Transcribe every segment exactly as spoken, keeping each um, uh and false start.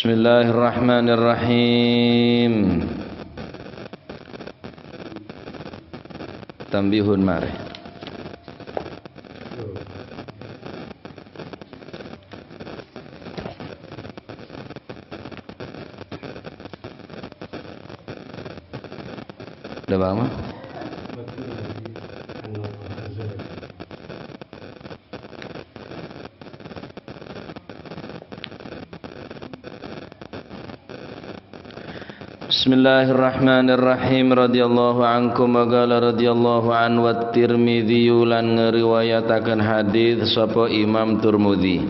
Bismillahirrahmanirrahim. Tambihun marè. Ada apa? Bismillahirrahmanirrahim. Radhiyallahu ankum wa qala radhiyallahu an wa Tirmidzi lan ngriwayataken hadits sapa Imam Turmudzi.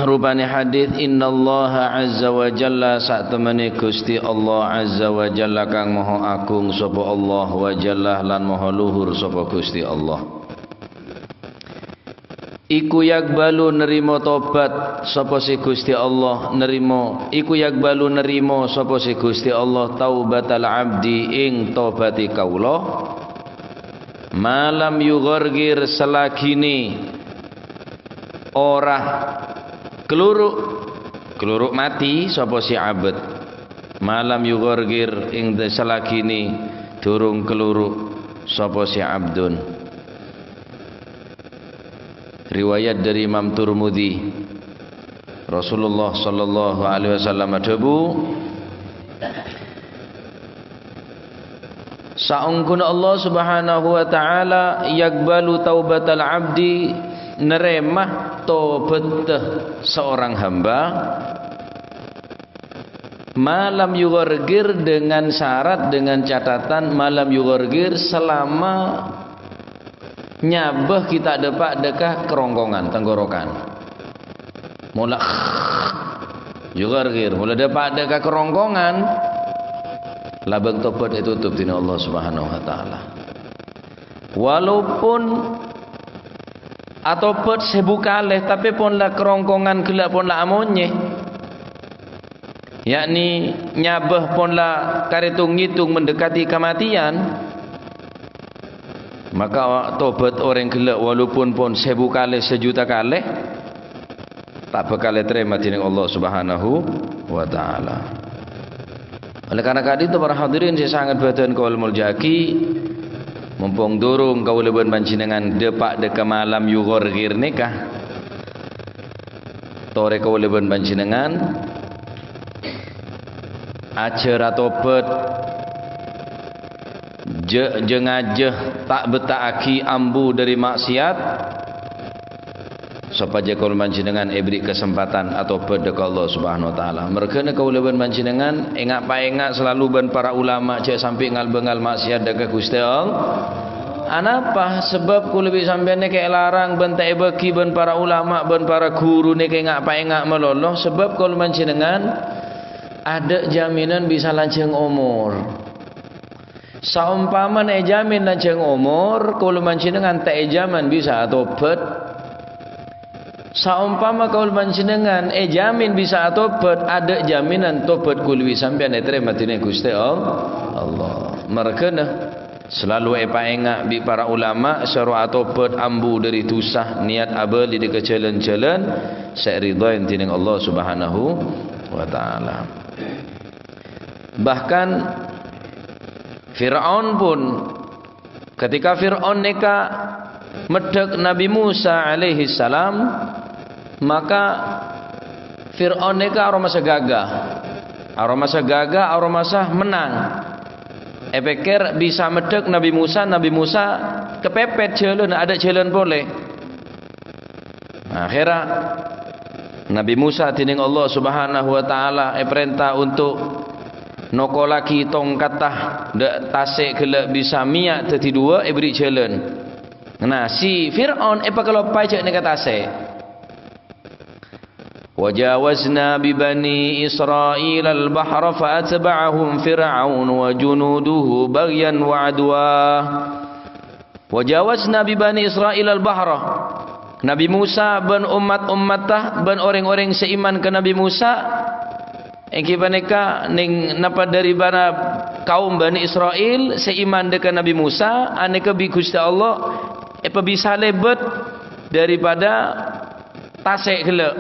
Rupane hadits, "Innallaha azza wa jalla, satemene Gusti Allah azza wa jalla kang maha agung sapa Allah wa jalla lan maha luhur sapa Gusti Allah." Iku yaqbalu nerima tobat sapa se Gusti Allah nerima, iku yaqbalu nerima sapa se Gusti Allah taubatal abdi ing tobate kaula. Malam yughargir selagine ora keluru', keluru' mati sapa si abd. Malam yughargir ing de-, selagine durung keluru' sapa si abdun. Riwayat dari Imam Turmudzi. Rasulullah sallallahu alaihi wasallam adhabu, "Saongghuna Allah Subhanahu wa Ta'ala yaqbalu taubatal abdi, nerema tobat seorang hamba, malam yughargir, dengan syarat, dengan catatan malam yughargir, selama nyabâ ghi' ta' dâpa' dâ' ka kerongkongan, tenggorokan." Mola yughargir, mola dâpa' dâ' ka kerongkongan, labâng tobat ètotop dina Allah Subhanahu wa Ta'ala. Walaupun atobat sèbu kalè, tapè pon la kerongkongan ghellâ' pon la amonyè. Yakni nyabâ pon la karè tong-ngètong mendekati kamatiyan, maka tobat orèng ghellâ' walaupun pon sèbu kalè, sajuta kalè, ta' bhâkal ètarèma dèning Allah Subhanahu wa Ta'ala. Oleh karena ka'dinto, para hadirin sè sanget bhâdhân kaulâ molja'aghi, mompong durung kaulâ bân panjhennengngan dâpa' dâ' ka malam yughargir nèka, torè kaulâ bân panjhennengngan ajhâr atobat, jâ-, jâ-ngajâ ta' betta'aghi ambu dhâri ma'siyat, sopajâ kaulâ panjhennengngan èberri' kasempadhân atobat dâ' ka Allah Subhanahu wa Ta'ala. Merghâna kaulâ bân panjhennengngan ènga'-paènga' salalu bân para ulama jhâ' sampè' ngal-bângal ma'siyat dâ' ka Ghustè Allah. Anapa? Sabâb kaulâ bi' sampèyan nèka èlarang bân ta' èbâghi bân para ulama bân para ghuru nèka ènga'-paènga' malolo, sabâb kaulâ panjhennengngan adâ' jaminan bisa lanjhâng omor. Saompamana èjamin lanjhâng omor, kaulâ panjhennengngan ta' èjamin bisa atobat. Saompama kaulâ panjhennengngan èjamin bisa atobat, adâ' jaminan tobat kaulâ bi' sampèyan ètarèma dèning Ghustè All-, Allah. Merghâna salalu èpaènga' bi' para ulama, soro atobat ambu dhâri dhusa, niyat abâli dâ' ka jhâlân-jhâlân sè èridhoi dèning Allah Subhanahu wa Ta'ala. Bahkan Fir'aun pun, ketika Fir'aun nèka meddhâk Nabi Musa alaihi salam, maka Fir'aun nèka aromasa ghâghâ. Aromasa ghâghâ, aromasa mennang. Èpèkkèr bisa meddhâk Nabi Musa, Nabi Musa kapèpèt jhâlân, adâ' jhâlân polè. Akhèrra Nabi Musa dèning Allah Subhanahu wa Ta'ala èparènta untuk nokollaghi tongkatta dâ' tasè' ghellâ' bisa mèya' dhâddhi duwâ', èberri' jhâlân. Nah, si Fir'aun èpakaloppaè jhâ' nèka tasè'. "Wa jawazna bi bani Israilal bahra fa atba'ahum Fir'aun wa junuduhu baghyan wa adwa." "Wa jawazna bi bani Israilal bahra." Nabi Musa bân ommat-ommatta, bân orèng-orèng sè iman ka Nabi Musa, èngghi panèka nèng napa dhâri bârâ kaum Bani Israil sè iman dâ' ka Nabi Musa, anèka bi' Ghustè Allah èpabisa lèbât dâripada tasè' ghellâ'.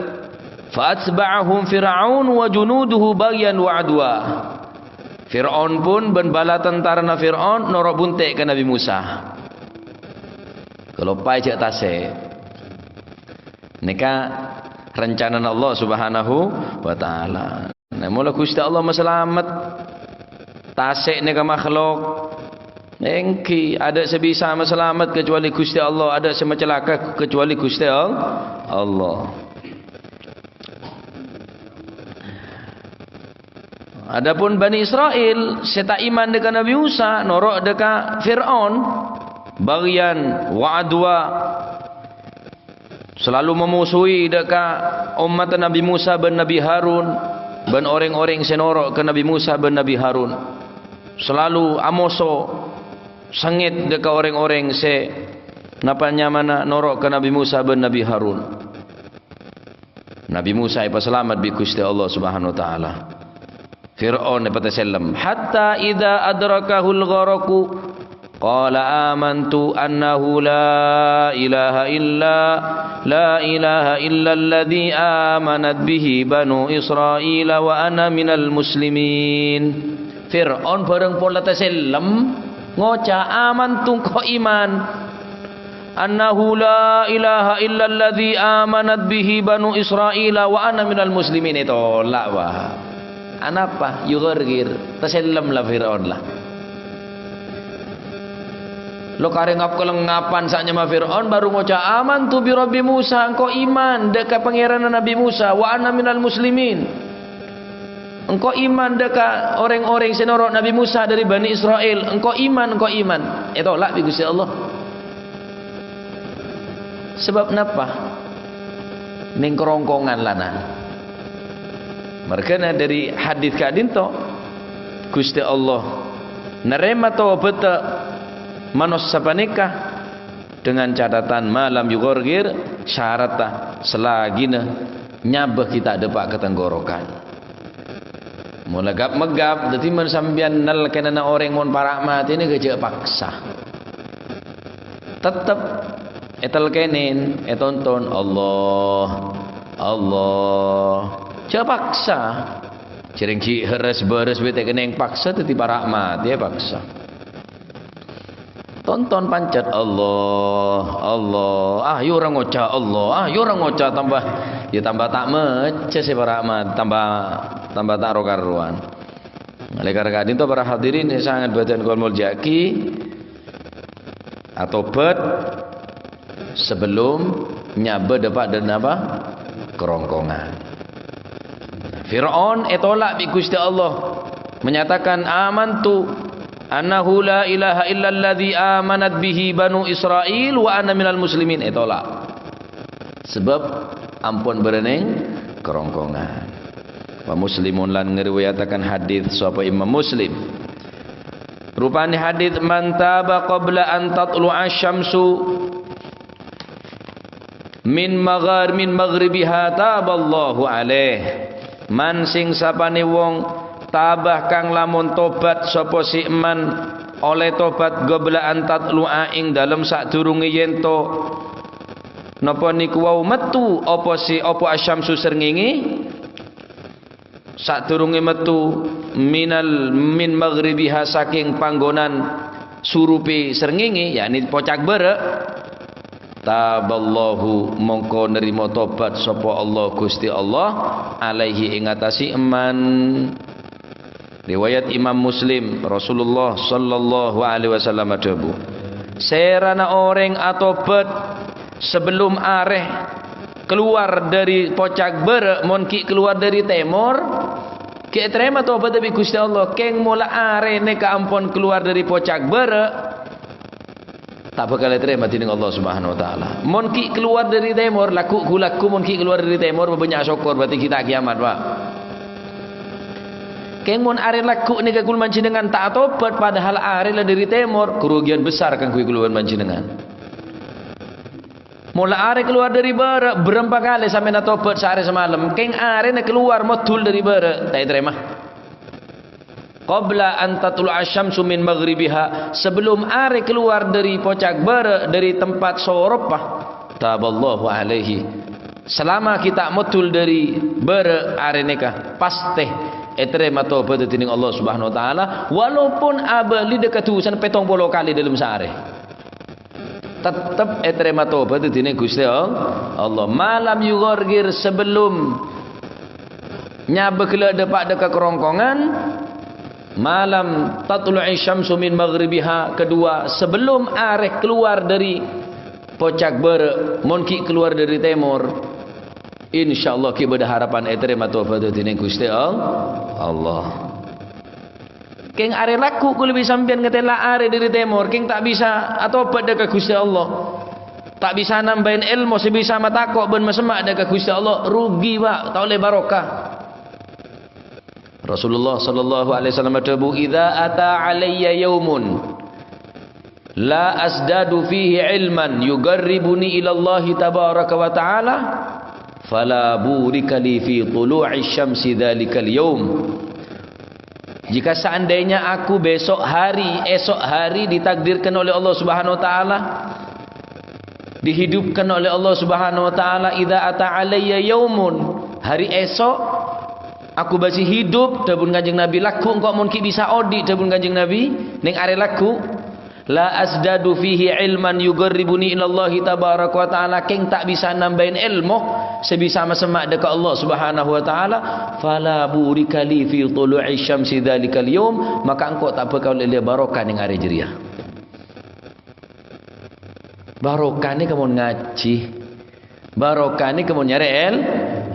Fa atba'ahum Fir'aun wa junuduhu baghyan wa adwa. Fir'aun pon bân bala tantarana Fir'aun noro' bunte' ka Nabi Musa. Kaloppaè jhâ' tase'. Nèka rancanana Allah Subhanahu wa Ta'ala. Nah, mola Ghustè Allah masalamet, tase' nèka makhlok. Èngghi, adâ' sè bisa masalamet kecuali Ghustè Allah, adâ' sè macalaka kecuali Ghustè Al-, Allah. Adapun Bani Isra'il sè ta' iman dâ' ka Nabi Musa, noro' dâ' ka Fir'aun, baghyan wa adwa, salalu mamosoè dâ' ka ommadda Nabi Musa bân Nabi Harun, bân orèng-orèng sè noro' ka Nabi Musa bân Nabi Harun. Salalu amoso, sengngèt dâ' ka orèng-orèng sè napa nyamana noro' ka Nabi Musa bân Nabi Harun. Nabi Musa èpasalamet bi' Ghustè Allah Subhanahu wa Ta'ala. Fir'aun èpatasellem. Hatta idza adrakahul gharaqu, qala amantu annahu la ilaha illa, la ilaha illalladzi amanat bihi banu Israila wa ana minal muslimin. Fir'aun bhârâng pon la tasellem, ngoca', "Amantu, engko' iman." "Annahu la ilaha illalladzi amanat bihi banu Israila wa ana minal muslimin." Ètolak, wah. Anapa? Yugharghir. Tasellem la Fir'aun la. Lo karè ngap-kalengapan sè nyama Fir'aun, bhuru ngoca', "Amantu bi Rabbi Musa," engko' iman dâ' ka Pangèranna Nabi Musa, "wa ana minal muslimin." Engko' iman dâ' ka orèng-orèng sè noro' Nabi Musa dâri Bani Isra'il. Engko' iman, engko' iman. Ètolak bi' Ghustè Allah. Sabâb napa? Neng kerongkongan lana. Marghâna dâri hadis ka'dinto, Ghustè Allah narèma tobhâddhâ manossa panèka. Dengan catatan ma lam yugharghir, syarat ta, salagina nyabâ ghi' ta' dâpa' ka tenggorokan. Mola gap-meggap, dhâddhi mon sampèyan nalkènana orèng mon para' matè nèka jhâ' paksa. Tettep ètalkènè, ètonton, "Allah, Allah." Jhâ' paksa. Jhâreng ghi' hères-bârâs bhâi ta' kennèng paksa, dhâddhi para' matè paksa. Tonton pancet, "Allah, Allah." Ah, yâ ora ngoca' Allah. Ah, yâ ora ngoca' tamba, yâ tamba ta' mèjjhâ sè para' ma-, tamba, tamba ta' ro-karowan. Oleh karena ka'dinto para hadirin sè sanget bhâdhân kaulâ molja'aghi, atobhât sebelum nyabâ dâpa' dâ' napa? Kerongkongan. Fir'aun ètolak bi' Ghustè Allah, menyatakan, "Amantu annahu la ilaha illalladzi amanat bihi banu Israil wa ana minal muslimin." Ètolak. Sabâb ampon bârâ' neng kerongkongan. Wa Muslimun lan ngriwayataken hadis sapa Imam Muslim. Rupane hadis, "Man taba qabla an tatlu'a syamsu min maghar-, min maghribiha taballahu alaih." Man sing sapane wong tabah kang lamun tobat sapa si man oleh tobat qabla an tatlu'a ing dalem sadurunge yen to napa niku wau metu apa si, apa asyamsu srengenge? Sadurunge metu minal, min maghribiha, saking panggonan surupe srengenge, yakni pocak bara', taballahu, mongko nerima tobat sapa Allah, Gusti Allah, alaihi, ing atase man. Riwayat Imam Muslim, Rasulullah sallallahu alaihi wasallam adhabu, "Serana oreng atobat sebelum are keluar dari pocak bara', mon gi' keluar dari temor, gi' etarema tobat bi' Gusti Allah. Keng mola arene kaampon keluar dari pocak bara', ta' bakal etarema dening Allah Subhanahu wa Ta'ala. Mon gi' keluar dari temor, lagu-, gu-lagu mon gi' keluar dari temor, banyak syukur, berarti kita kiamat, Pak. Keng mon are lagu neka kul manjenengan ta' atobat, padahal are la dari temor, kerugian besar kaangguy kula wan panjenengan." Mola are keluar dari bara', berempa kale sampeyan atobat saare samalem. Keng arene keluar modul dari bara', ta' etarema. Qabla an tatlu'a syamsu min maghribiha, sebelum are keluar dari pocak bara', dari tempat soropa, taballahu alaihi, Salama ghi' ta' modul dhâri bârâ' arè nèka, pastè ètarèma tobhâddhâ dhinèng Allah Subhanahu wa Ta'ala, walaupun abâli dhâ' ka dhusana pèttong polo kalè dhâlem saarè. Tettep ètarèma tobhâddhâ dhinèng Ghustè Allah. Malam yughargir, sebelum nyabâ ghellâ' dâpa' dhâ' ka kerongkongan, malam tatlu'i syamsu min maghribiha, kedua, sebelum arè kalowar dhâri pocak bârâ', mon ghi' kalowar dhâri tèmor, insyaallah ghi' bâdâ harapan ètarèma tobhâddhâ dhinèng Ghustè All-, Allah. Kèng arè lagghu' kulâ bi' sampèyan ngatèla' arè dhâri tèmor, kèng ta' bisa atobhât dhâ' ka Ghustè Allah. Ta' bisa nambâi èlmo sè bisa matako' bân masemma' dhâ' ka Ghustè Allah, rugi, Pak, ta' ollè barokah. Rasulullah sallallahu alaihi wasallam adhâbu, "Idza ata alayya yaumun la azdadu fihi ilman yuqarribuni ilallahi tabaraka wa ta'ala, fala burika li fi tulu'i syamsi dzalikal yaum." Jika seandainya aku besok hari, esok hari ditakdirkan oleh Allah Subhanahu wa Ta'ala, dihidupkan oleh Allah Subhanahu wa Ta'ala, "Idza ata alayya yaumun," hari esok, aku masih hidup, dhâbuna Kanjeng Nabi, lagghu' engko' mon ghi' bisa odi', dhâbuna Kanjeng Nabi, neng arè lagghu', "la azdadu fihi ilman yuqarribuni ilallahi tabaraka wa ta'ala," kèng ta' bisa nambâi èlmo sè bisa masemma' dhâ' ka Allah Subhanahu wa Ta'ala, "fala burika li fi tulu'i syamsi dzalikal yaum," maka engko' ta' bhâkal ollè barokah neng arè jârèya. Barokah nèka mon ngajhi. Barokah nèka mon nyarè èl-,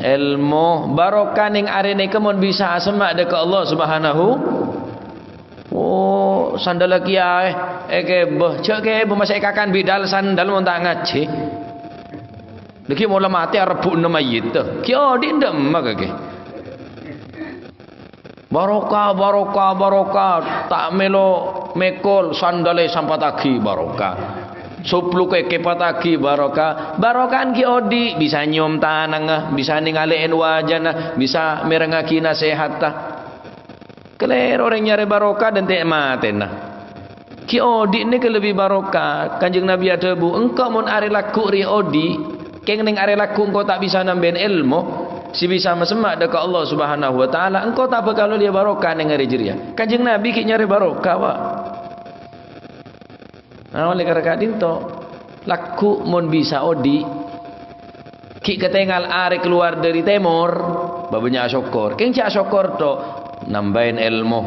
èlmo. Barokah neng arè nèka mon bisa asemma' dhâ' ka Allah Subhanahu. Oh, sandal kèyaè, èkèbâ. Jhâ' kèbâ, masè èkakan bi' dal sandal mon ta' ngajhi. Dhâggi' mola matè arebbhu'na mayyit. Ghi' odi' ndâ' emma kakè. Barokah, barokah, barokah. Ta' mèlo mèkol, sandalè sampataghi, barokah. Soplukè èkèpataghi, barokah. Barokah ghi' odi', bisa nyom tanangnga, bisa nèngalè'è wajana, bisa mèrengngaghi nasèhatta. Kalèro orèng nyarè barokah dântè' matèna. Ghi' odi' nèka lebbi barokah. Kanjeng Nabi adhâbu, "Engko' mon arè lagghu' rèya odi', kèng neng arè lagghu' engko' ta' bisa nambâi èlmo sè bisa masemma' dhâ' ka Allah Subhanahu wa Ta'ala, engko' ta' bhâkal ollè barokah neng arè jârèya." Kanjeng Nabi ghi' nyarè barokah, Pak. Nah, ollè kara ka'dinto, lagghu' mon bisa odi', ghi' katèngal arè kalowar dhâri tèmor, bâbânnya' asokkor. Kèng jhâ' asokkor to, nambâi èlmo,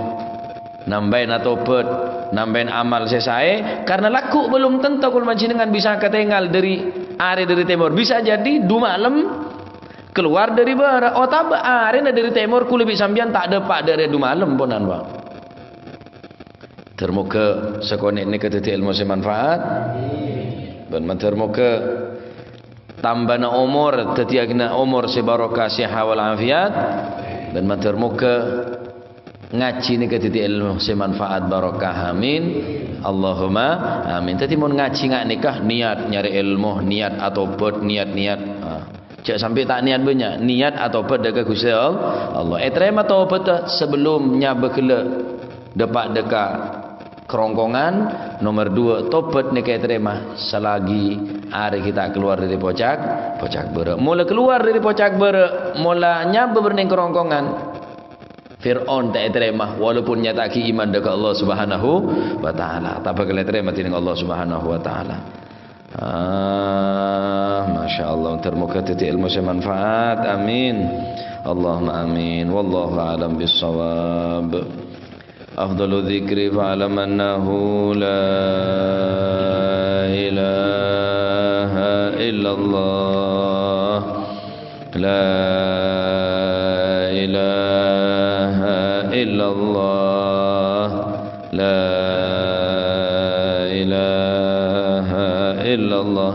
nambâi atobhât, nambâi amal sè saè, karna lagghu' belum tentu kaulâ panjhennengngan bisa katèngal dhâri arè dhâri tèmor. Bisa jadi du malem kalowar dhâri bârâ', otabâ arèna dhâri tèmor kaulâ bi' sampèyan ta' dâpa' dhâri du malem, ponan, Pak. Ter-moghâ sakonè' nèka dhâddhi èlmo sè manfaat. Bân mandhâr moghâ tambâna omor, dhâddhiyâghinna omor sè barokah, seha wal afiat. Bân mandhâr moghâ ngajhi nèka dhâddhi èlmo sè manfaat, barokah. Amin. Allahumma amin. Dhâddhi mon ngajhi nga' nèka niat nyarè èlmo, niat atobhât, niat-niat. Ah. Jhâ' sampè' ta' niat bânnya', niat atobhât dhâ' ka Ghustè All-, Allah. Ètarèma tobhâddhâ sabellunna nyabâ ghellâ' dâpa' dhâ' ka kerongkongan. Nomer duwâ', tobhât nèka ètarèma salagi arè ghi' ta' kalowar dhâri pocak, pocak bârâ'. Mola kalowar dhâri pocak bârâ', mola nyabâ bârnèng kerongkongan, Fir'aun ta' ètarèma, walaupun nyata'aghi iman dhâ' ka Allah Subhanahu wa Ta'ala. Ta' bhâkal ètarèma dhinèng Allah Subhanahu wa Ta'ala. Ah, masyaallah, ter-moghâ dhâddhi èlmo sè manfaat. Amin. Allahumma amin. Wallahu a'lam bissawab. Afdalu dzikri fa'lam annahu la ilaha illallah. La ilaha illallah. La ilaha illallah.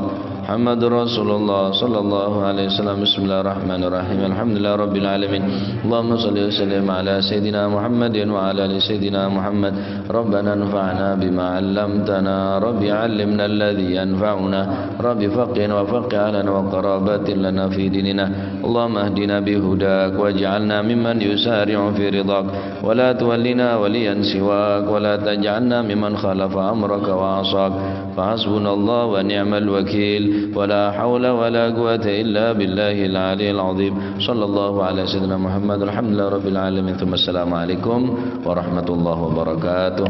Muhammadur Rasulullah sallallahu alaihi wasallam. Bismillahirrahmanirrahim. Alhamdulillahirabbil alamin. Allahumma shalli wa sallim ala sayyidina Muhammadin wa ala ali sayyidina Muhammad. Rabbana anfa'na bima 'allamtana. Rabbi 'allimna alladzi yanfa'una. Rabbi faqqihna wa faqqih ahlana wa qarabatin lana fi dinina. Allahumma ahdina bi hudak waj'alna mimman yusari'u fi ridak. Wa la tuwallina waliyan siwak. Wa la taj'alna mimman khalafa amraka wa 'asak. Fa hasbunallahu wa ni'mal wakil. ولا حول ولا قوة إلا بالله العلي العظيم. صلى الله على سيدنا محمد. الحمد لله رب العالمين. ثم السلام عليكم ورحمة الله وبركاته.